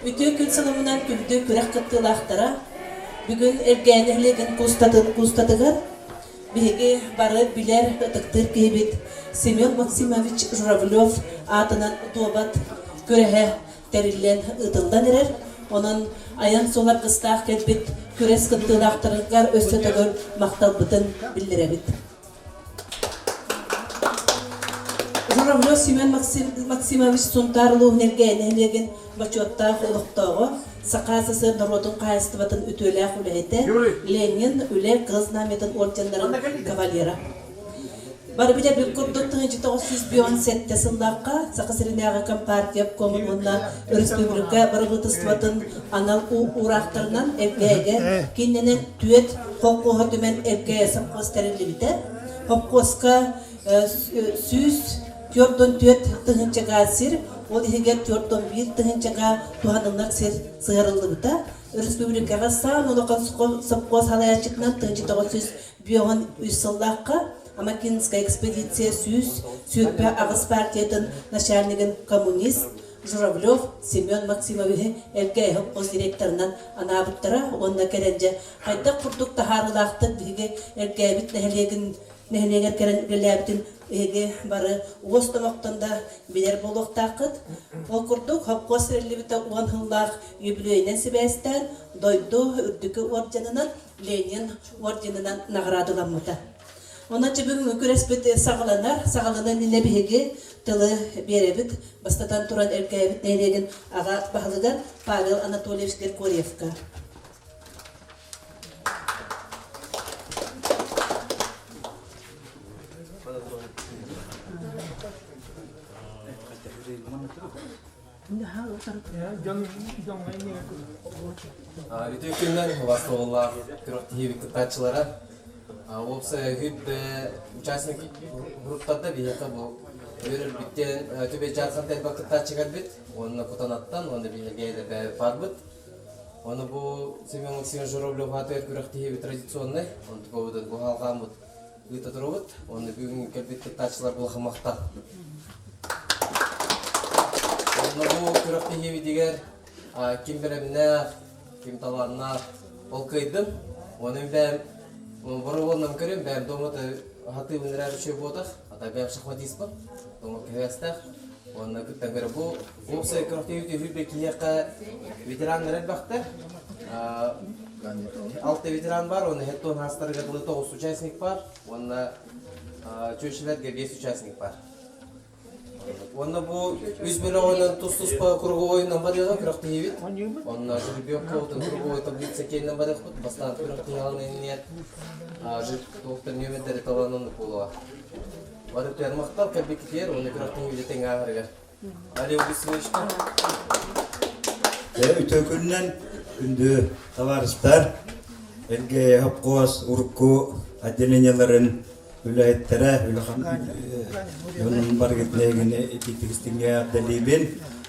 Үтүө күн сылымынан күндү күрэх кыттыылаахтара, бүгүн Элгээйи нэһилиэгин куустатын куустатыгар биһиги бары билэр, ытыктыыр киһибит Семен Максимович Журавлев аатынан дуобат күрэһэ тэриллэн ыытыллан эрэр. Онон айан суол аргыстаах кэлбит күрэс кыттыылаахтарыгар өссө төгүл махталбытын биллэрэбит. Журавлев Семен Максимович Сунтаар улууһун Элгээйи нэһилиэгин бочуоттаах олохтооҕо, Саха СССР норуотун хаһаайыстыбатын үтүөлээх үлэһитэ, Ленин, Үлэ, Кыһыл Знамятын орденнарын кавалера. Бары билэрбит курдук, 1957 сыллаахха Саха сиринээҕи Компартия обкомун уонна өрөспүүбүлүкэ бырабыыталыстыбатын анал уураахтарынан Элгээйигэ кииннэнэн түөрт холкуоһа түмэн Элгээйи сопхуос тэриллибитэ. Холкуоска 144 тыһыынчагаа сир, ол иһигэр 41 тыһыынчагаа туһаныллар сир сыһыарыллыбыта. Өрөспүүбүлүкэҕэ саамай улахан сопхуос салайааччытынан 1953 сыллаахха Амакинская экспедиция 128 партиятын начальнигын коммунист Журавлев Семен Максимовиһы Элгээйи хос директорынан анаабыттара уонна кэлэн дьэ хайдах курдук таһаарыылаахтык биһиги Элгээйбит нэһилиэгин нэһилиэгэр кэлэн үлэлээбитин эһиги бары уос домохтон да билэр буолуохтааххыт. Ол курдук, хопкуос тэриллибитэ уон сыллаах үбүлүөйүнэн сибээстээн дойду үрдүкү орденынан Ленин орденынан наҕараадаламмыта. Онон дьэ бүгүҥҥү күрэспит саҕаланар. Саҕаланан иннинэ биһиги тылы биэрэбит. Бастатан туран Элгээйибит нэһилиэгин аҕа баһылыгар Павел Анатольевич Григорьевка. Үтүө күннэн убастабыллаах күрэхтэһии кыттааччылара. Уопсай үһүт участник групптарда биһиэхэ бу үөрэрбиттэн Түбэ Дьаархан элбэх кыттааччы кэлбит уонна Кутанаттан уонна биһиги барбыт. Ону бу Семен Максимович Журавлев аатыгар күрэхтэһиибит традиционнай, онтукабытын бу халҕааммыт ыыта турабыт. Уонна бүгүн кэлбит кыттааччылар улахан махтал. Онно бу күрэхтэһиибитигэр ким бэлэмнээх, ким талааннаах ол кыайдым. Уонна бэйэм боробуоннан көрүм, бэйэм дома хатыыбын эрээр үчүгэй буотах, ата бэйэм шахматистпын, дома кэһээстээх. Уонна кыттан көрө бу уопсай күрэхтэһии түһүүрбэ киһиэхэ ветераннар элбэхтэр. Алта ветеран бар, уонна хеттон хаастарыгар дылы тоҕус участник бар, уонна чүөчэлэргэ биэс участник бар. Уонна бу үс бөлөҕүнэн тус-туспа круговойунан барыаҕа күрэхтэһиибит. Онно жеребьевкабытын круговой таблица киэнинэн барыахпыт. Бастаан күрэхтэһиэҕин иннигэр туохтан нүөмэрдэри талан оннук буолуоҕа. Бары үтүөн махтал кэлбиккитигэр уонна күрэхтэһиибит этэҥҥэ ааһарыгар. Олег Васильевичка. Үтүө күнүнэн күндү табаарыстар, Элгээйи хопкуос урукку отделениеларын үлэһиттэрэ, үлэхан дьонун барыгытын итиитигистиҥҥэ эҕэрдэлиибин.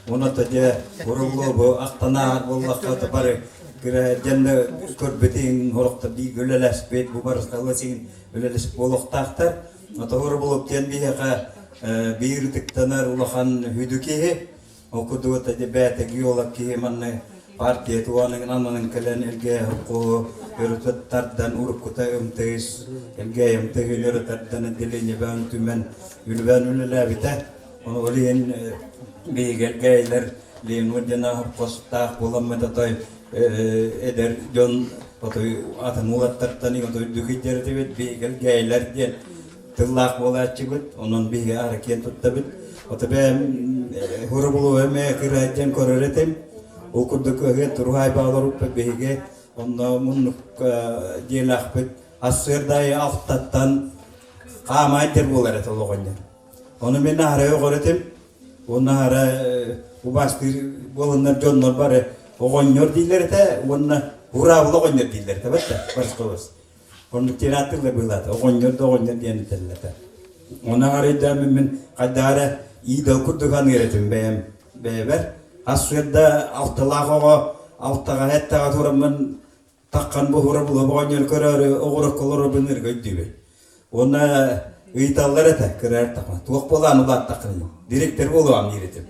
Уонна дьэ уруллуобу ахтанаар буоллахха бары дьэннэ көрбүтүҥ хорохтор бииргэ үлэлэспит, бу барысталла син үлэлэспит буолуохтаахтар. Тоһуур булук диэн биһиэхэ биир ытыктанар улахан хүдү киһи. Ол курдук бэйэтэ геолог киһи манна партия туанын ананын кэлэн элгээ хопкуһу өрүтэ тардан уруккута МТС элгээ МТС өрө тардан отделениебаан түмэн үлүбээн үлэлээбитэ. Ол иһин биһиги элгээйлэр Ленин диэн хопкостаах буоламмыт отой эдэр дьон отой атын уолаттартан отой дүкүйдэр этибит биһиги элгээйлэр диэн тыллаах буолааччыбыт, онон биһиги аара киэн туттабыт. Ото бэйэм хурубулу эмэ кыраайдьан көрөр этим. Ол курдук ыһыат туруһай бааларуппут биһиги онно муннук дьиэлээхпит. Ассыырдаайы алтаттан хаамаайдыр буолар этэ олоҕонньор. Ону мин аһара өҕөр этим. Уонна аһара убаастыыр буоланнар дьоннор бары оҕонньор дииллэр этэ уонна ураабыл оҕонньор дииллэр этэ бачча барыскабыс. Оннук театрла быылаата, оҕонньор да оҕонньор диэн этэллэтэ. Оны арыйдааммын мин хайдах эрэ иидал курдук аныыр этим бэйэм бэйэбэр. Ас суерда алталаах оҕо алтаҕа эттэҕэ тураммын таххан буһура була оҕонньор көрөөрү оҕурокко олоробун ырга өйдүүбүн. Уонна ыйыталлар этэ кыра эрдэхпинэ туох буолаан улааттаххын директор буолуом диир этим.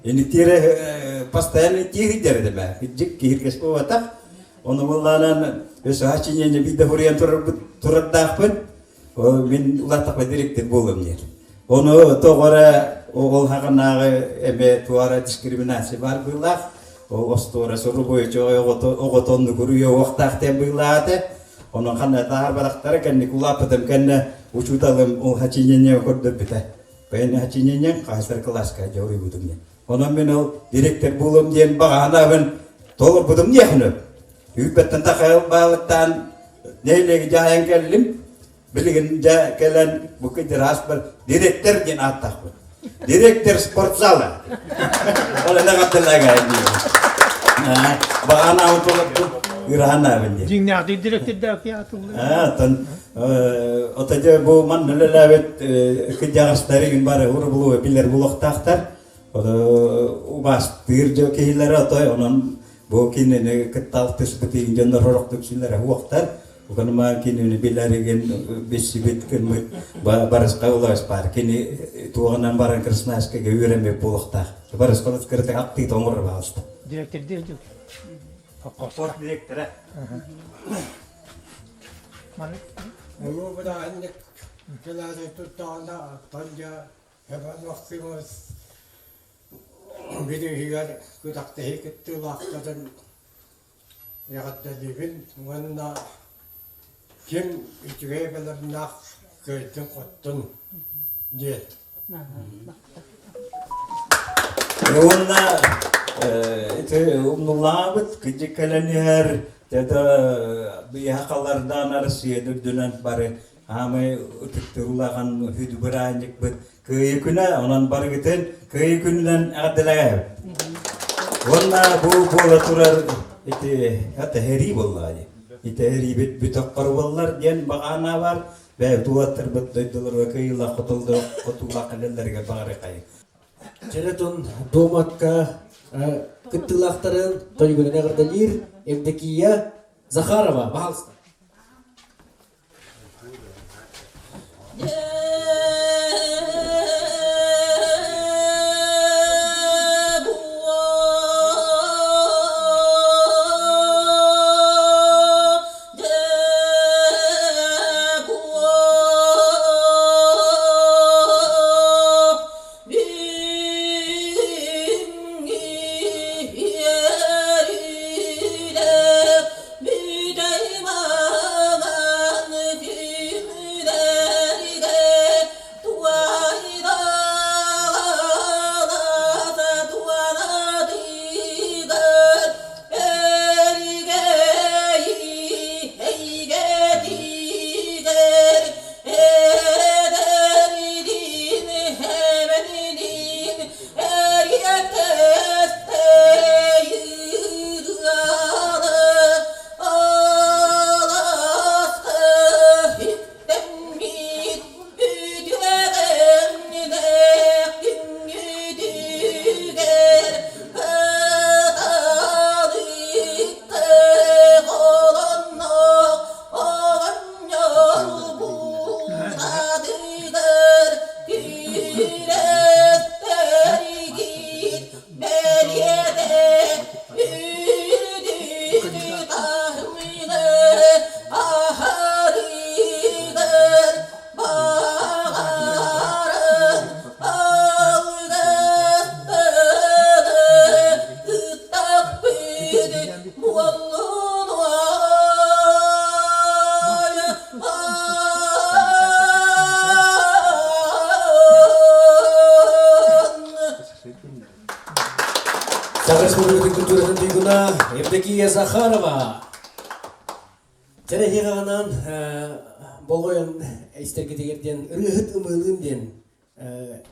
Инитиэрэ постоянно тиэридэр этим. Кыдьык киһиргэс буолбатах. Ону буллаанан өссө сочинение биирдэ суруйан турардаахпын. Мин улааттахпа директор буолуом диэн. Ону тоҕо эрэ ол хаҕынааҕы эмэ туора дискриминация баар быылаах. Ол остуора сурубуйчу оҕото оннук уруйа уохтаах диэн быылаах этэ. Онон ханна таарбатахтара кэнник улааппытым кэннэ учууталым ол сочинение көрдөрбүтэ. Бэйэни сочинениеҥ хаһыстар кылааска дьэ уруйбутум диэн. Онон мин ол директор буолуом диэн баҕаһанаабын толорбутум диэхин Үүппэттэн тахайыл баалыктаан нэһилиэги дьаһайан кэллим. Билигин дьэ кэлэн бу кыдьырааспар директор диэн ааттаахпын. Директор спортзала. Ол эле катталага Баҕанаабын толордум, ыраһанаабын диэн. Дьиҥнээхтик директордаах атыллар. Оттон ото дьэ бу манна үлэлээбит кыдьаҕастары күн бары урубулуу билэр булуохтаахтар. Убаастыыр дьо киһилэрэ отой онон Бу кинини кытта алтыспытын дьоннор сорохтук сүллэрэ уохтар. Уганма кинини билэригин билсибит кыммыт барыска улаас бар. Кини туоҕунан баран Красноярскайга үөрэммит буолуохтаах. Барыска кырытык аттыы тоҥорор баҕаста. Директор дии Спорт директора. Улуу бырааһынньык кэлээри туттаҕына оттон дьэ Иван Максимович Бирииһигэр күрэхтэһии кыттыылаахтарын эҕэрдэлиибин уонна ким үчүгэй бэлэмнээх кыайдын-хоттун диэн. Уонна ити умнуллаабыт кыдьык кэлэн иһэр это быйаһакалардаан Россия үрдүнэн бары аамай ытыктыылахан хүдү бырааһынньыкпыт Кыайыы күнэ, онон барыгытын Кыайыы күнүнэн эҕэрдэлээбит. Уонна бу буола турар ити это һэрии буоллаҕа дии. Ити һэриибит бүтэх хоруоллар диэн баҕаана бар. Бэйэбит уолаттарбыт дойдуларга кыайыылаах хотуулаах кэлэллэригэр баҕарыахайын. Чэрэтун Дуомакка кыттыылаахтарын тойугунан эҕэрдэлиир Евдокия Захарова, пожалуйста. Саха Республикатын культуратын туйгуна Евдокия Захарова. Чэрэһиэҕэҕинэн болҕойон истэргитигэр диэн ырыаһыт ымыылыын диэн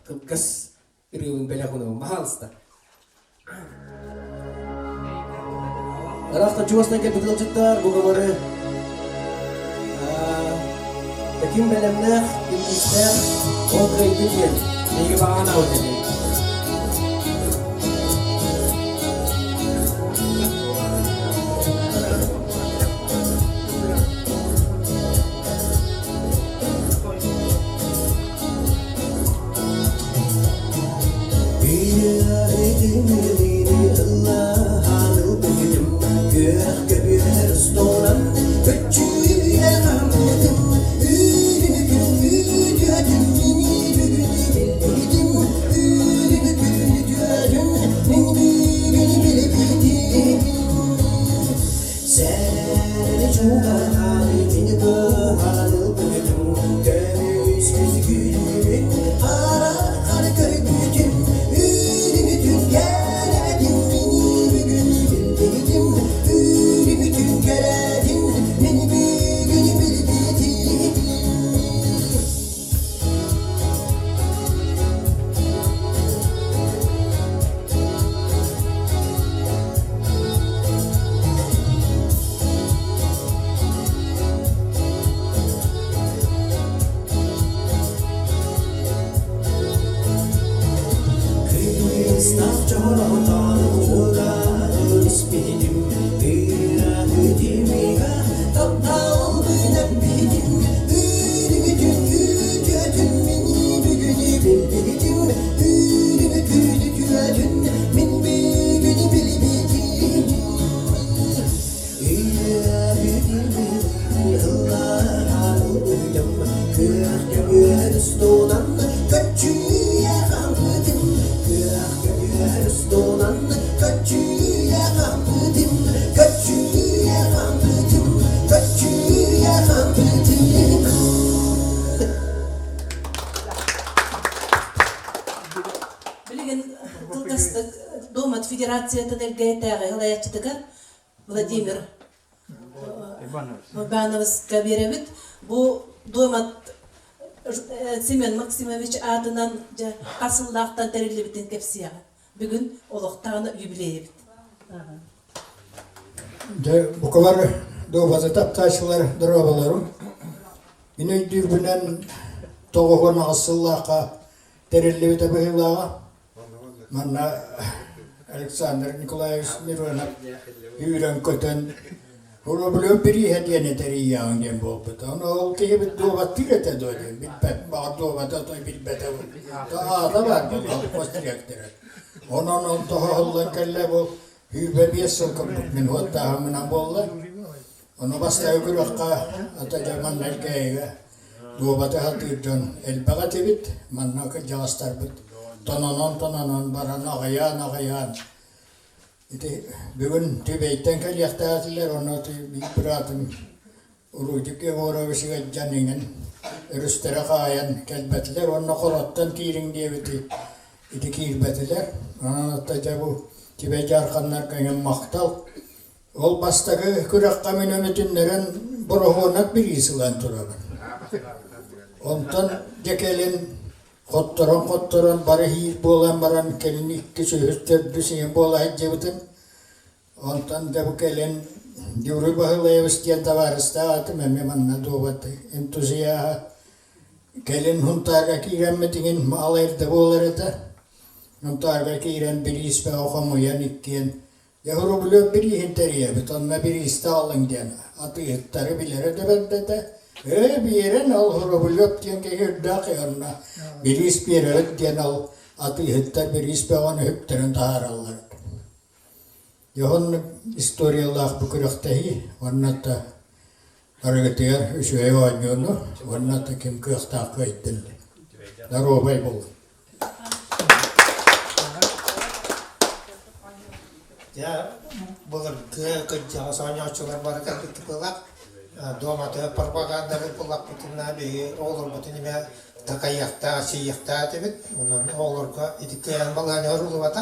кылгас ырыабын бэлэх уунабын. Пожалуйста. Ыраахтан чугастан кэлбит ыалдьыттар бука бары ким бэлэмнээх, ким күүстээх, ол кыайдын диэн биһиги баҕанаабыт этэ. Күөх көбүөр устунан көччүйэ хаампытым Күөх көбүөр устунан көччүйэ хаампытым Көччүйэ хаампытым Көччүйэ хаампытым Билигин кылгастык Дуумат Федерациятын эргээтээҕи салайааччытыгар Владимир Ивановска биэрэбит. Бу Дуомат Семен Максимович аатынан дьэ хас сыллаахтан тэриллибитин кэпсиэҕэ. Бүгүн олохтоох юбилейбит. Дьэ, букалар дуобаты таптааччылар доруобаларым. Мин өйдүүрбүнэн 98 сыллаахха тэриллибитэ быһыылааҕа. Манна Александр Николаевич Миронов үүрэн-көтөн Рублев бирииһэ диэн этэрийиэҕиҥ диэн буолбута. Ону ол киһибит дуобаттыыр этэ дуо диэн билбэт, баҕар дуобата отой билбэтэ аата баар колхоз дириэктэрэ. Онон ол тоһоһуллан кэллэ бу 25 сыл курдук мин уоттааһыммынан буолла. Ону бастакы күрэххэ ата дьэ манна Элгээйигэ дуобаты сатыыр дьон элбэх этибит. Манна кырдьаҕастарбыт тононон-тононон баран аҕыйаан-аҕыйаан ити бүгүн Түбэйтэн кэлиэхтээх этилэр, онно биир быраатым Рудик Егорович ыалдьан иҥэн өрүстэрэ хаайан кэлбэтилэр уонна Хороттон киириҥ диэбити ити киирбэтилэр. Онон оттон дьэ бу Түбэй дьаарханнарга иҥэн махтал. Ол бастакы күрэххэ мин өмүтүннэрэн бороһуонак бириис ылан турабын. Онтон дьэ кэлин хотторон-хотторон бары иһиир буолан баран кэлин иккис, үһүс, төрдүс ийэм буола сылдьыбытым. Онтон дьэ бу кэлин Юрий Баһылаевич диэн табаарыстаах этим, эмиэ манна дуобат энтузиаһа. Кэлин Һунтаарга киирэммит иҥин мал эрдэ буолар этэ. Һунтаарга киирэн бирииспэҕэ хомуйан иккиэн Дьэ, Рублев бирииһин тэрийэбит, онно бириистэ аҕалыҥ диэн атыыһыттары билэрэ да бэрт этэ. Ээ, биэрэн ол Рублев диэн киһи үрдээх онно бириис биэрэбит диэн ол атыыһыттар бириис бөҕөнү үктэрин таһаараллар. Дьэ, оннук историялаах бу күрэхтэһии уонна да барыгытыгар үчүгэй оонньууну уонна да ким кыахтаах кыайдын. Доруобай буолун. Дьэ, былыргы кырдьаҕас оонньооччулар бары кэлбит быылах дуоматы пропагандабыт буллахпытына биһиги оҕолорбутун эмиэ такайыахтаах, сиэйиэхтээх этибит. Онон оҕолорго ити кыайан балаһыанньа уруулубата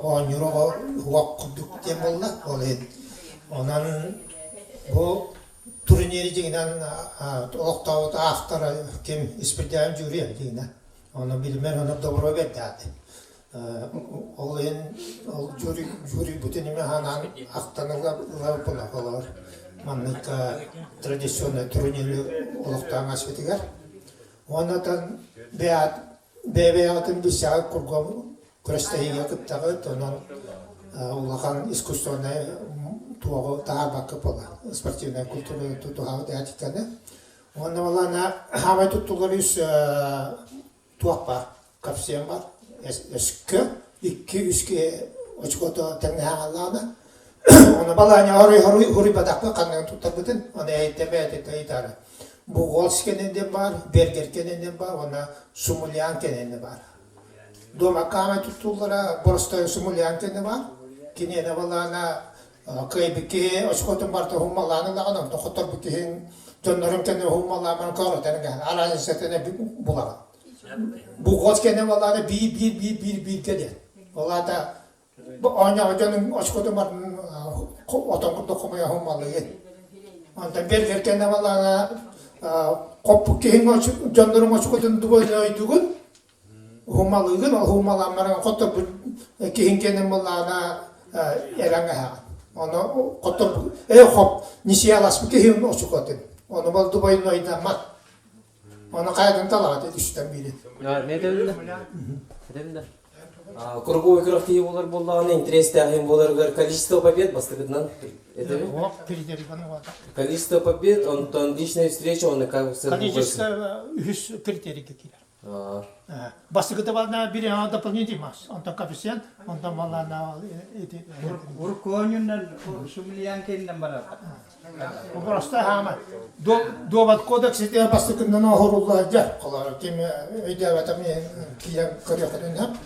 оонньуур оҕо уох курдук диэн буолла. Ол иһин онон бу турнири дьиҥинэн олохтообут автора ким Испирдиэн Дьюрьев дьиҥинэн. Ону билимэр ону добро бердааты. Ол иһин ол жюри жюрибутун эмэ ханаан ахтан ыла олор маннык традиционный турниры олохтоон аспытыгар. Уоннатан бэйэ-бэйэҕитин билсэҕит кургом күрэстэһиигэ кыттаҕыт, онон улахан искусственнай туоҕу таһаарбакка буола спортивнай культураны тутуһаҕыт этиканы. Уонна балаана хаамай туттулар үс туох баар, коэффициент бар, өскө икки үскэ очкото тэҥнэһэ Оны балаана хоруй хоруйбатахпын ханныгын туттарбытын, оны эйтэбэ этэ ыйытаары. Бугол кэнэнде бар, Бергер кэнэнде бар, уонна Сумулян кэнэнде бар. Дома камай туттуллара боростой Сумулян кэнэ бар. Киниэнэ балаана кыайбыт киһи очкотун барыта хуммалаан ылаҕын, онтон хотторбут киһиҥ дьоннорун кэннэ хуммалаан көрөтөн араанньысатына булаҕын. Бугол кэнэ балаана биир биир биир биир бииргэ диэн. Ол аата оонньоҕо дьонуҥ очкотун барын отон курдук хомуйа хуммалыгын. Онтон бергер кэннэ балаана хоппут киһиҥ дьонноруҥ очкотун дугун Уһумалыыгын, ол уһумалаан баран хотторбут киһиҥ кэннин буоллаҕына эрэҥ аһаҕын. Ону хотторбут, э хоп, нисияласпыт киһиҥ очукотун. Ону бол двойнойдаммат. Ону хайатын талаҕат үстэн биирин. Круговой күрэхтэһии буолар буоллаҕына интэриэстээхин буоларыгар количество побед бастакытынан этэбин. Количество побед, онтон личная встреча, он как Количество үһүс критерийгэ киирэр. Бастакыта балана бир дополнительный мас, онтон коэффициент, онтон балана эти Уруккуонньунан сумлиян кэннэн барар. Просто хаама. Дуобат кодекс ити бастакыннан оһорулла дьэ. Холор ким өйдөөбөтөм киирэн көрүөхүнүн.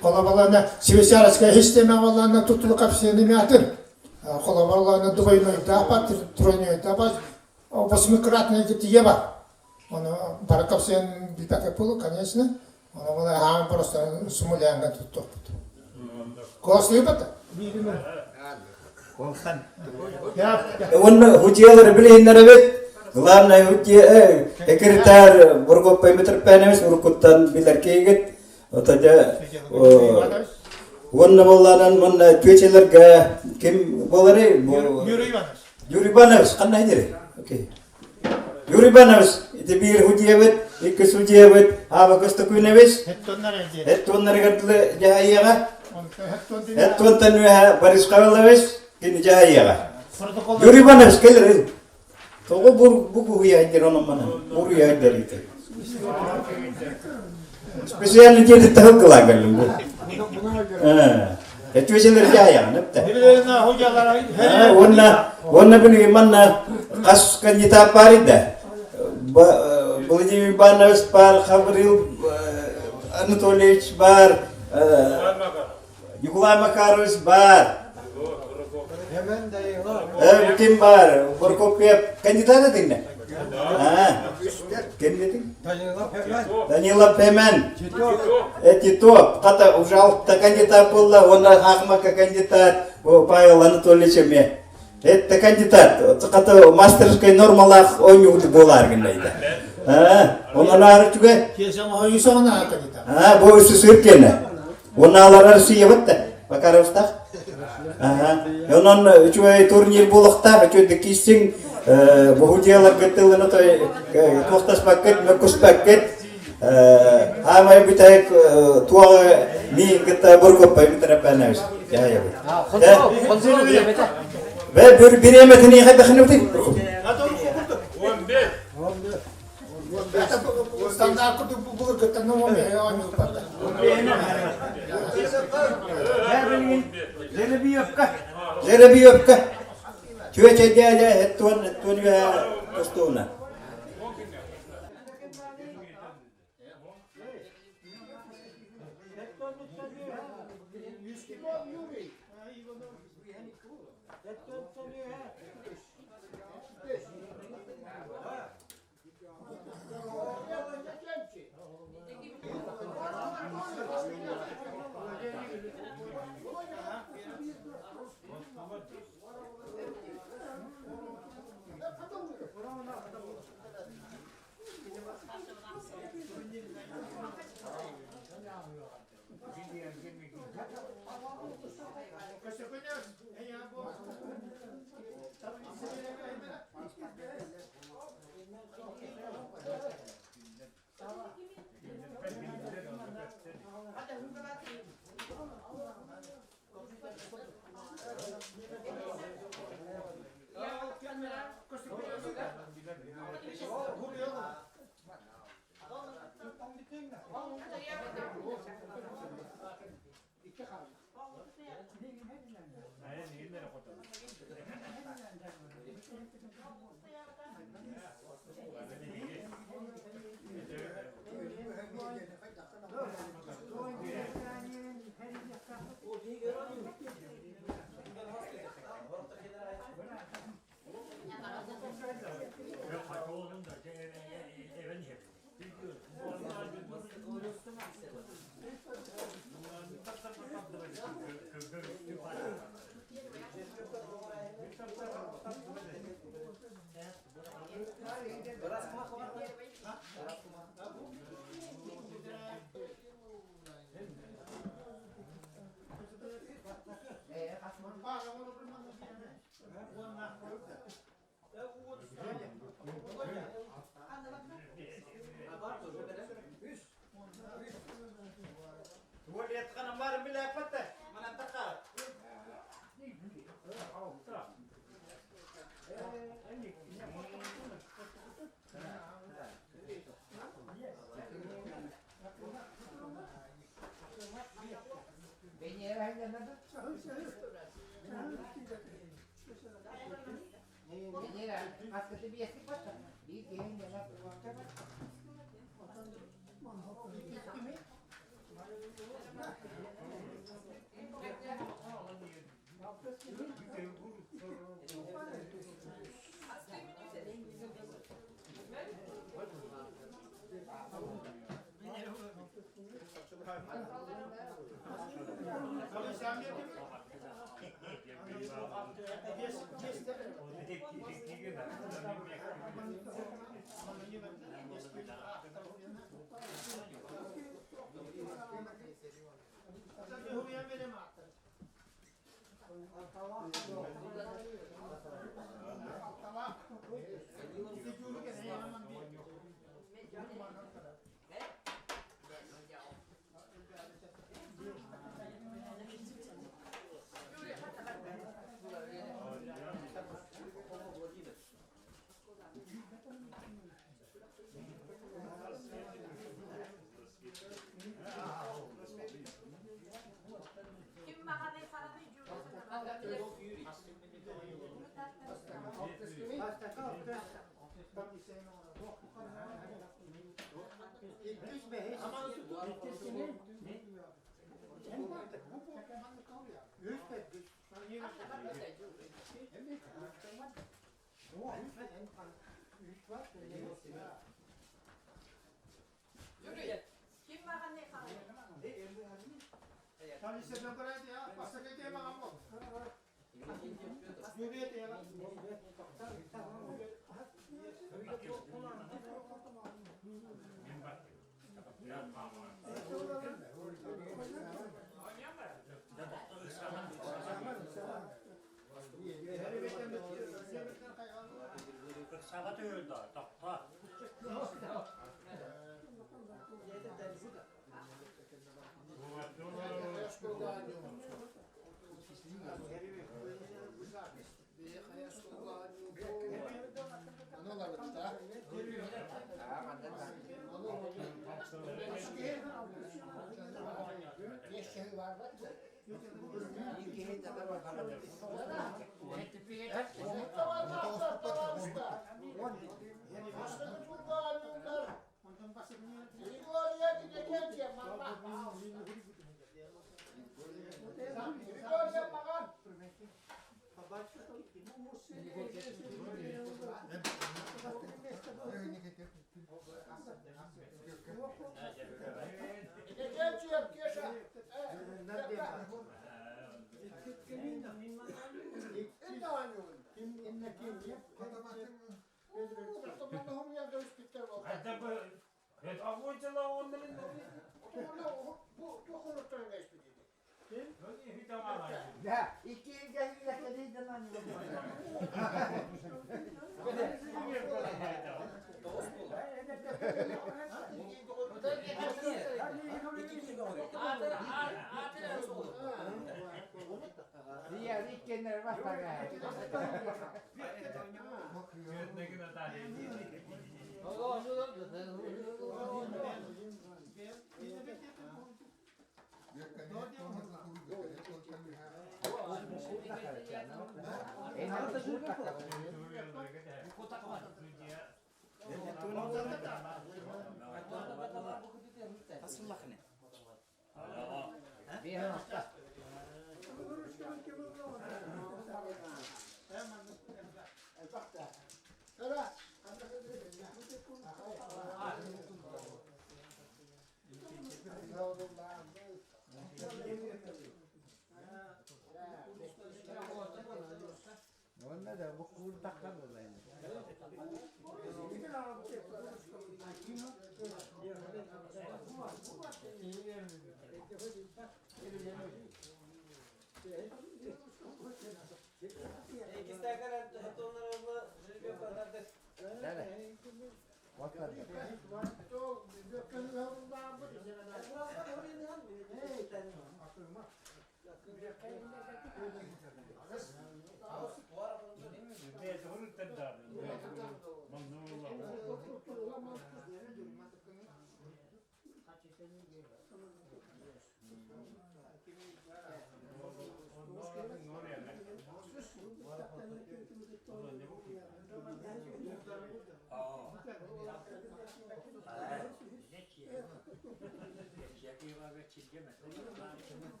Холобалана швейцарская система балана тутулу коэффициент атын. Холобалана двойной да тройной да восьмикратный тие бар. Оны баракапсен билбэкэ пулу, конечно. Оны була хаан просто сумулянга туттуохпут. Кослыйбата. Уонна хутиялары билиһиннэрэбит. Главное хутия секретарь Бургоппай Митрофанович уруккуттан билэр киһигит. Ото дьэ уонна буоллаанан манна түөчэлэргэ ким буоларый? Юрий Иванович. Юрий Иванович ханна иһдири? Окей. Юрий Иванович, ити биир судьябыт, икки судьябыт, Аба Көстөкүүнэбис. Хеттоннарыгар дылы дьаһайыаҕа. Хеттонтан үөһэ Борис Павлович, кини дьаһайыаҕа. Юрий Иванович, кэлэр. Тоҕо бу бу куһуйайдыр онон манан, буруйайдыр ити. Специально диэти тахыл кылаа кэллим бу. Этүөсэлэр дьаһайаҕын эптэ. Уонна уонна билигин манна хас кандидат баар да. Владимир Иванович бар, Хаврил Анатольевич бар, Николай Макарович бар. Ким бар? Прокопьев кандидат этиҥ Ким дедиң? Данила Пемен. Титов. Хата уже алта кандидат буолла, уонна Ахмака кандидат Павел Анатольевич эмиэ. Это кандидат. Хата мастерской нормалаах оонньугут буолаар гыннайда. Онон аары түгэ. Бу үсү киэнэ. Уонна Россия да. Макаровстах. Онон үчүгэй турнир буолуохтаах, үчүгэй киссиҥ бу дьыаларгыт той туохтаспаккыт, мөккүспэккит. Аамай бүтэһик туоҕа миин кытта бургуппай бүтэреппэнэбис. Бе бір биреметини хайдахыныбытый? Стандарт былыргыттан Жеребьевка. Жеребьевка. Түөчэйдээдэ хеттуон хеттуон үө тостууна.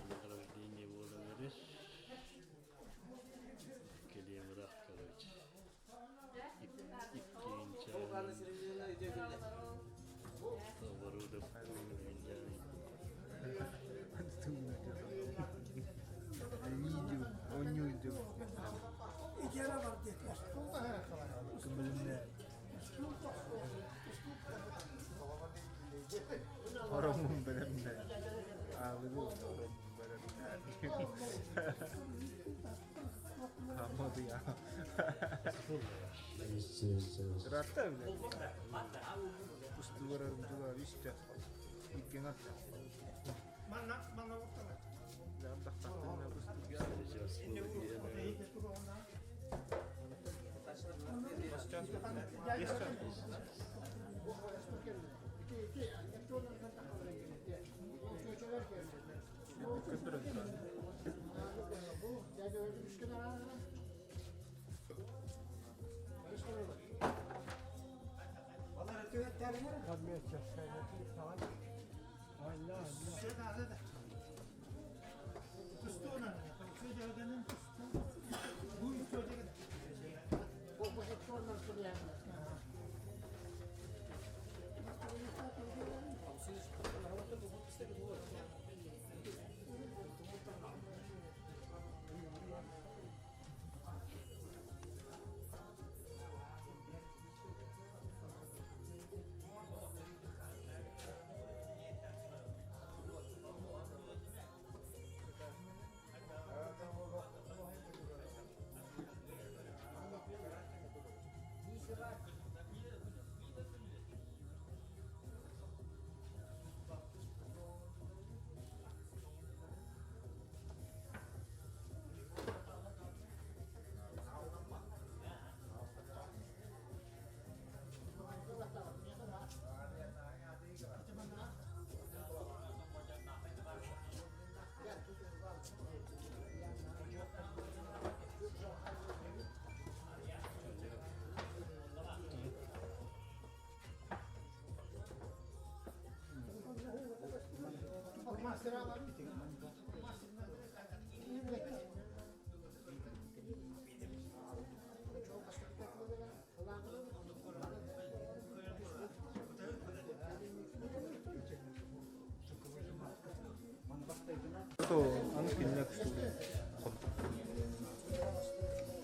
Награждение буолан эрэр. Кэлиэмирэх, короче. Иккинчи Оромун бэлэмнээн. Аалыгы оромун бэлэмнээн.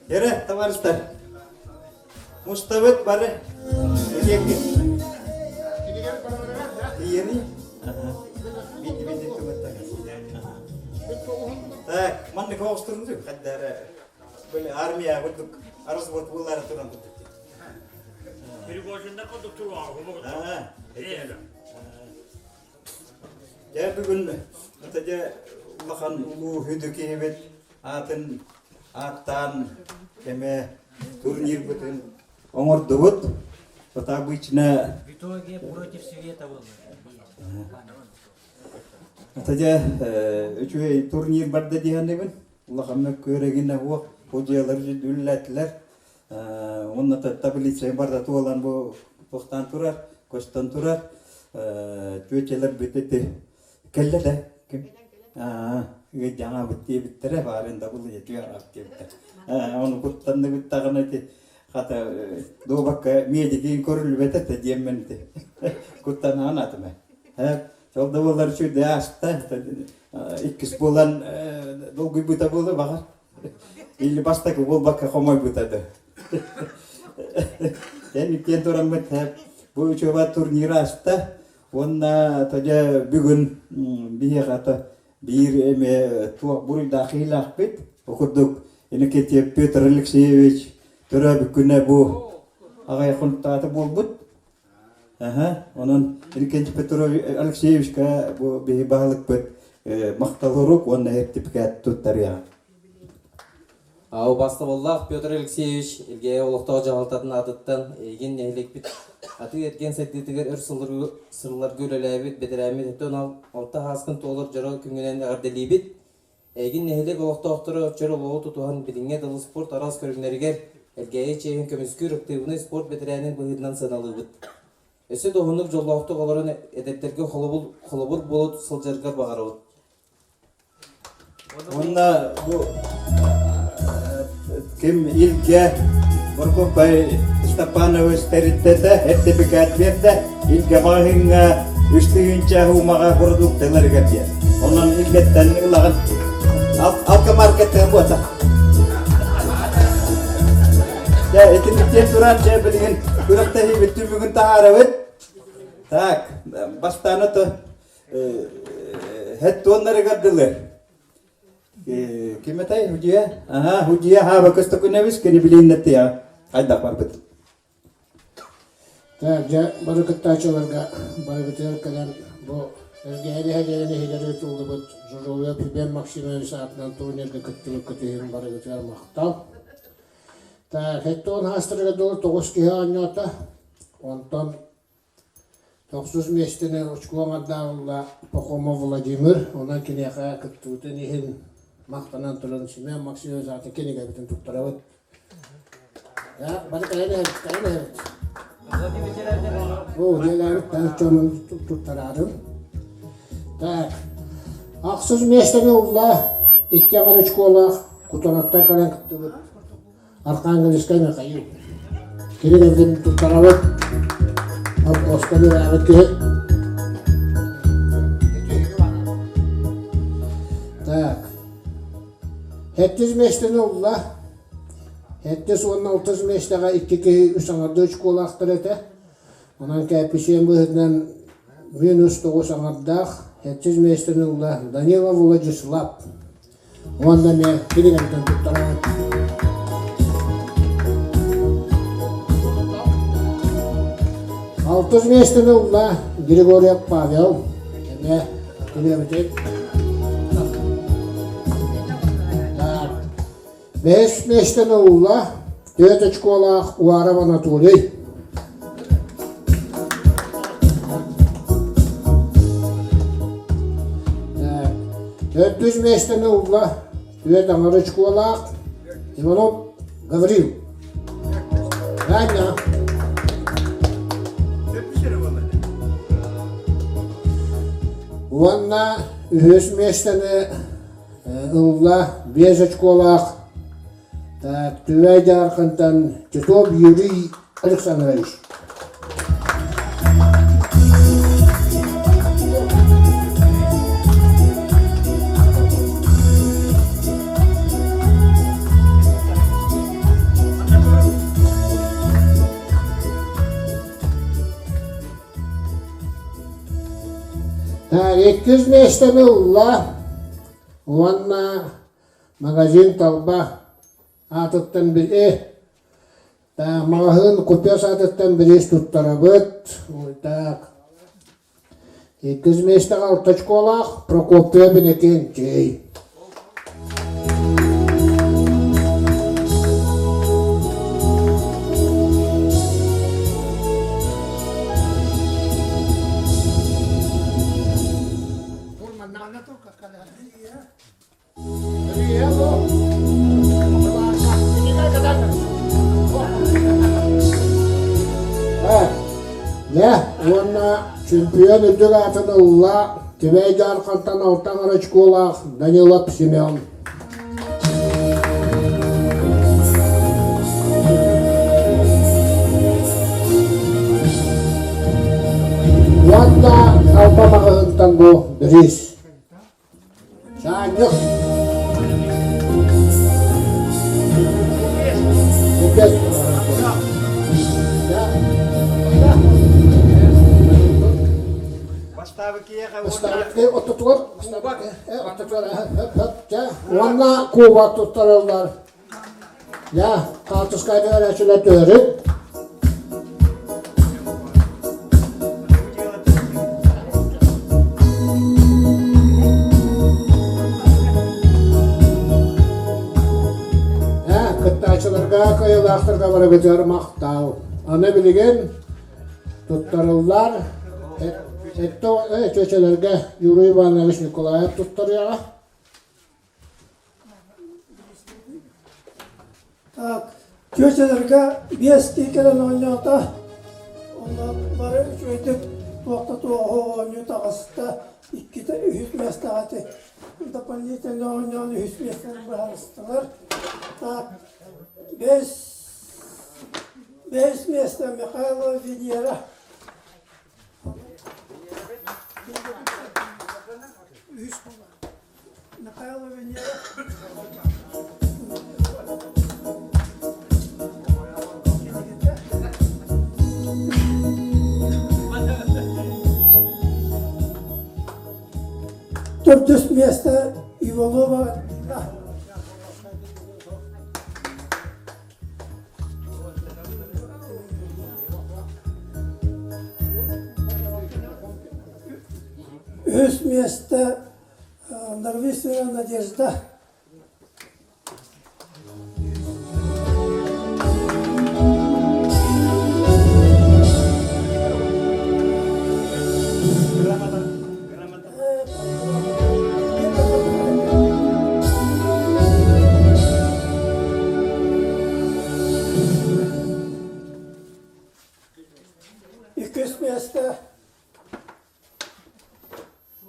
Эрэ, товарищтар, муставыт бары Элекки. Иени? Так, маннык оҕустурунду хаддара. Были армия курдук развод буллара туран курдук. Пригожиндар курдук туруоҕа. Дьэ бүгүн это дьэ улахан улуу хүдү киһибит аатын ааттаан эмэ турнирбытын оҥордубут. Вот обычно В итоге против света было. Это дьэ үчүгэй турнир барда диһаныбын. Улахан мөккүөрэгинэ уох судьялар үллэтилэр. Уонна таблица барда туолан бу туохтаан турар, көстөн турар. Түөтэлэр бүтүтү кэллэ да ким ыйдьаҥаабыт диэбиттэрэ баарын да бұл диэбиттэр. Ону куттанныбыт даҕаны ити хата дуобакка медигин көрүллүбэтэ да диэммин ити куттанаан атыма. Сол да буоллар үчүгэй ааста. Иккис буолан долгуйбута буолуо баҕар. Или бастакы буолбакка хомойбута да. Эн иккиэн тураммыт бу учуоба турнир ааста. Уонна тожа бүгүн биһиэхэ биир эме туох буруйдаах киһилээхпит. Ол курдук Иннокентьев Петр Алексеевич төрөөбүт күнэ бу аҕай хонтаата буолбут. Аха, онон Иннокентий Петрович Алексеевичка бу биһи баһылыкпыт махтал урук уонна сертификат туттарыаҕа. Убаастабыллаах Петр Алексеевич Илгээйи олохтоох дьаһалтатын аатыттан эйигин нэһилиэкпит атыы-эргиэн сайдыытыгар өр сылларга үлэлээбит бэтэрээммит 76 сааскын туолар дьоро күҥҥүнэн эҕэрдэлиибит. Эйигин нэһилиэк олохтоохторо чөл олоҕу тутуһан билиҥҥэ дылы спорт араас көрүҥнэригэр Элгээйи чиэһин көмүскүүр актыыбынай спорт бэтэрээнин быһыытынан сыаналыыбыт. Өссө да уһуннук дьоллоохтук олорон эдэрдэргэ холобур буола сылдьаргар баҕарабыт. Уонна бу ким Илгэ Прокопий Степанович тэрилтэтэ сертификат биэрдэ Илгэ маҕаһыыҥҥа үс тыһыынча уумаҕа продукталарыгар диэн. Онон Илгэттэн ылаҕын. Алкомаркеттан буота. Дьэ, итинниктиэн туран, дьэ, билигин күрэхтэһиибит түмүгүн таһаарабыт. Так, бастаан ото хэт туоннарыгар дылы. Ким этэй Худия? Аха, Худия хаба көстөкүнэбис кини билииннэттия. Хайдах барбыт? Так, дьэ, бары кыттааччыларга барыгытыгар кэлэн бу Эргээһи нэһилиэгин иһигэр ыытыллыбыт Жужовия Пибен Максимович аатынан турнирга кыттыбыккыт иһин барыгытыгар махтал. Так, хэттон хаастарыгар дылы тоҕус киһи оонньоото. Онтон тохсус миэстэни очко аҥардаабылла Пахомов Владимир, онон киниэхэ кыттыбытын иһин махтанан туран Семен Максимович аатын кинигэбитин туттарабыт. Бары кэлэн иһэбит, кэлэн иһэбит. Оо, дьиэлээбит таах дьонун туттараарын. Так, ахсыс миэстэни ылла икки аҥар очколаах Кутанаттан кэлэн кыттыбыт Архангельскай Михаил. Кини кэлбитин туттарабыт. Холкуоска үөрээбит киһи. Так. Сэттис миэстэни ылла. Сэттис уонна алтыс миэстэҕэ икки киһи үс аҥардыы очколаахтар этэ. Онон кээпписиэн быһыытынан минус тоҕус аҥардаах сэттис миэстэни ылла Данилов Владислав. Уонна эмиэ кинигэтин туттарабыт. Алтыс миэстэни ылла Григорьев Павел. Эмиэ кинигэбитин. Так. Бэһис миэстэни ылла түөрт очколаах Уаров Анатолий. Төрдүс миэстэни ылла түөрт аҥар очколаах Иванов Гаврил. Аня. Уонна үһүс миэстэни ылла биэс очколаах Түбэй Дьаархантан Титов Юрий Александрович. Иккис миэстэни ылла уонна магазин талба аатыттан маҕаһыын купец аатыттан бириис туттарабыт. Так. Иккис миэстэҕэ алта очколаах Прокопьев Иннокентий. Дьэ, уонна чемпион үрдүк аатын ылла Түбэй Дьаархантан алта аҥар очколаах Данилов Семен. Уонна Алба маҕаһыынтан бу бириис. Саанньык. Ортотугар уонна куба туттараллар. Я, хаартыскайда өрөөчүлэр түһэрин. Кыттааччыларга, кыайыылаахтарга барыгытыгар махтал. Аны билигин туттарыллар чөчөлөргө Юрий Иванович Николаев туттарыаҕа. Так, чүөчэлэргэ биэс киһи кэлэн оонньоото. Онно бары үчүгэйдик туох да туоһу оонньуу таҕыста. Иккитэ үһүс миэстэҕэ ити дополнительно оонньоон үһүс миэстэни быһаарыстылар. Так, бэс бэс миэстэ Михайлова Венера. Үһүс буолар. Михайло Венера. Төрдүс миэстэ Иванова. Үһүс миэстэ Норовистина Надежда. Иккис миэстэ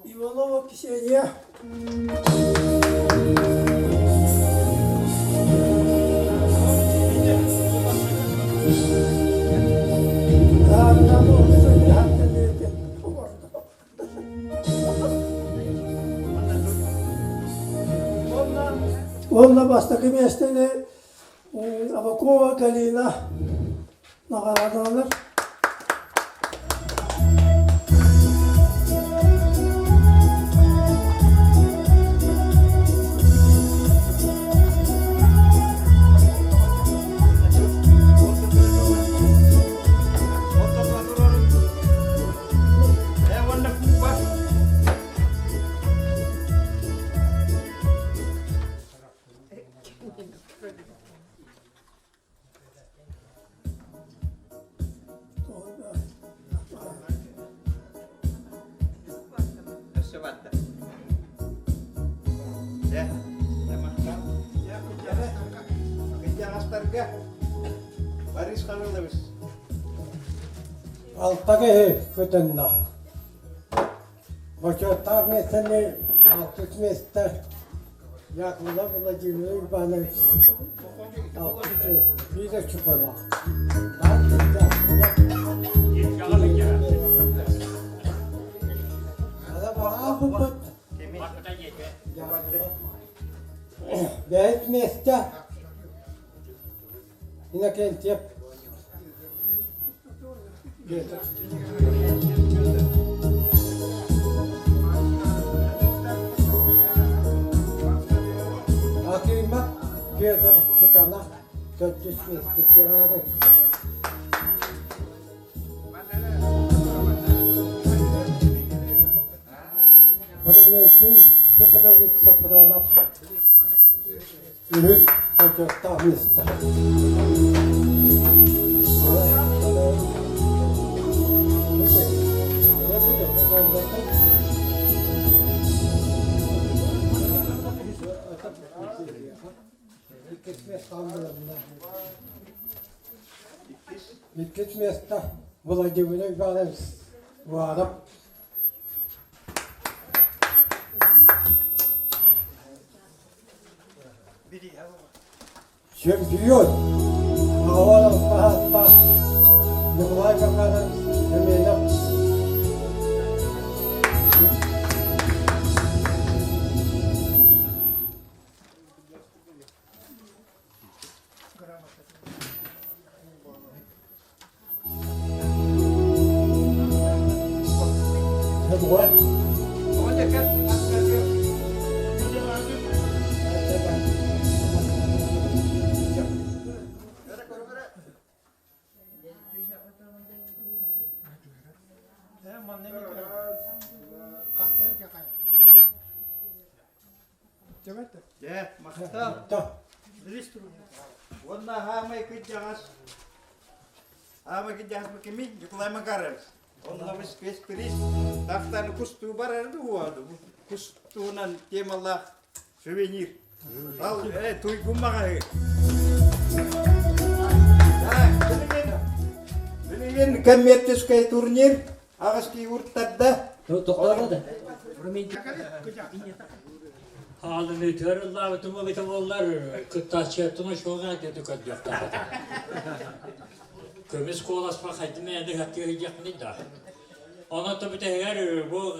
Иванова Ксения. Уонна бастакы миэстэни Авакова Галина наҕараадаланар. Борис Хавилович. Алта киһи кытынна. Бочуоттаах миэстэни алтыс миэстэ Яковлев Владимир Иванович алтыс миэстэ биир очуколаах. Бэйт миэстэ Иннокентьев Акимов Федор Кутанов төрдүс миэстэ Канада. Парламентарий Петрович Сафронов Үһүс бочуоттаах миэстэ. Иккис миэстэ Владимир Иванович Уаров. Чемпион! Аҕалар ааттаах Николай Макарович Емельянов. Дьэ, махтал. Уонна хаамай кырдьаҕас хаамай кырдьаҕас кими Николай Макарович. Онно спецприз тахтан кустуу барар дуо? Кустуунан темалаах сувенир. Ал, э, туйгун маҕаһы. Билигин коммерческий турнир аҕыс кии уртарда. Тоқтолады. Хаалыны төрүллаабытым эбитэ буоллар, кыттааччыттан шоға деді көрдүөхтаабыта. Көмүс куоласпа хайдым эди хаттыы сылдьахпыный да. Онон бүтэһигэр бу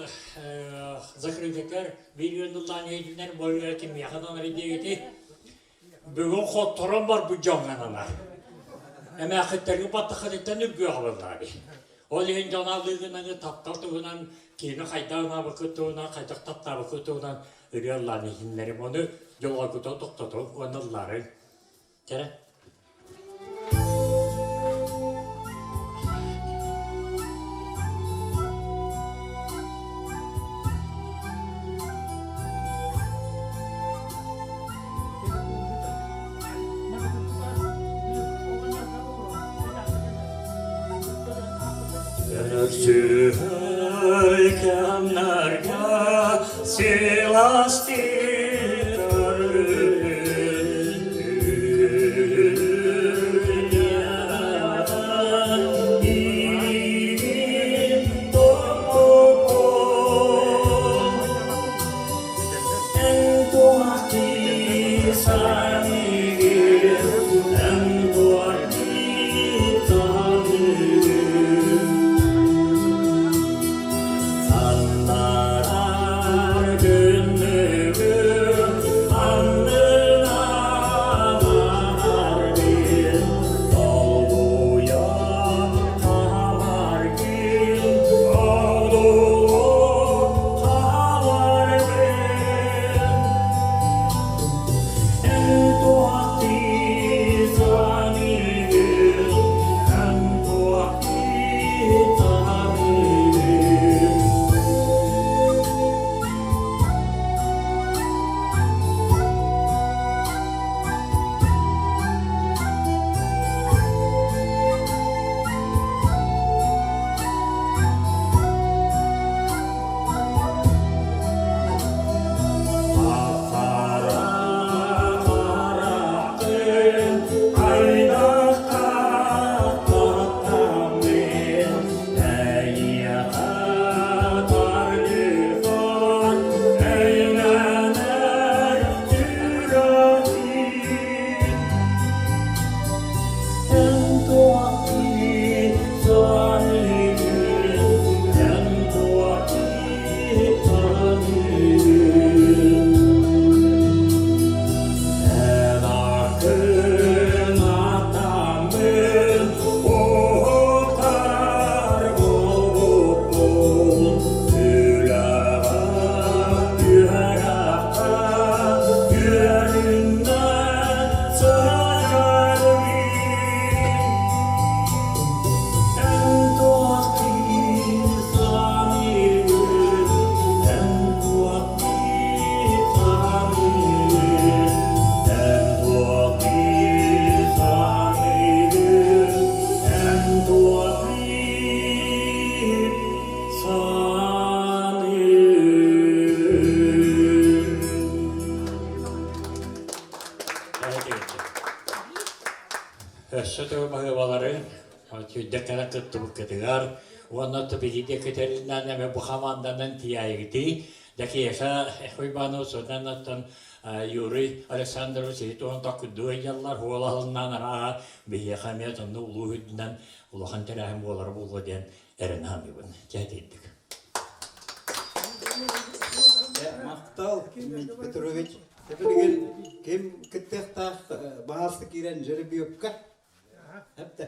закрытекер биир үөн иһитиннэр бу кимиэхэ да диэбити Бүгүн хотторон барбыт дьоҥҥо ананар. Эмээххиттэргэ баттаххытыттан үргүөх буоллаҕа Ол иһин дьон алыыгынан таптал туһунан киһини хайдах анаабыккыт туһунан, хайдах таптаабыккыт туһунан ырыа ыллаан иһиннэрим. Ону дьолҕойгутун тохтотуҥ уонна ыллаарыҥ. Кэрэ. Көрсүһэр кэмнэргэ сылаастык Аннарар күннүгүм аннынан арбын Долгуйа хаалар күн одулу хааларбын Эн туохтыы саныыгын, эн туохтыы таныыгын. Өссө төгүл баһыыбалары сүүрдэ кэлэн кыттыбыккытыгар уонна биһиги көтөрүнэн эмэ бу хамаанданан тиийээйигитий Дакеша Уйбаанов Сотанаттан Юрий Александрович туһун токкудуу ыйаллар хуолаһылынан арааһа биһиэхэ эмиэ тонну улуу үрдүнэн улахан тэрээһин буолара буолуо диэн эрэнэ саныыбын. Чэ тиийдик. Махтал, Петрович. Билигин ким кыттыахтаах баһаалыста киирэн жеребьевка. Эптэ.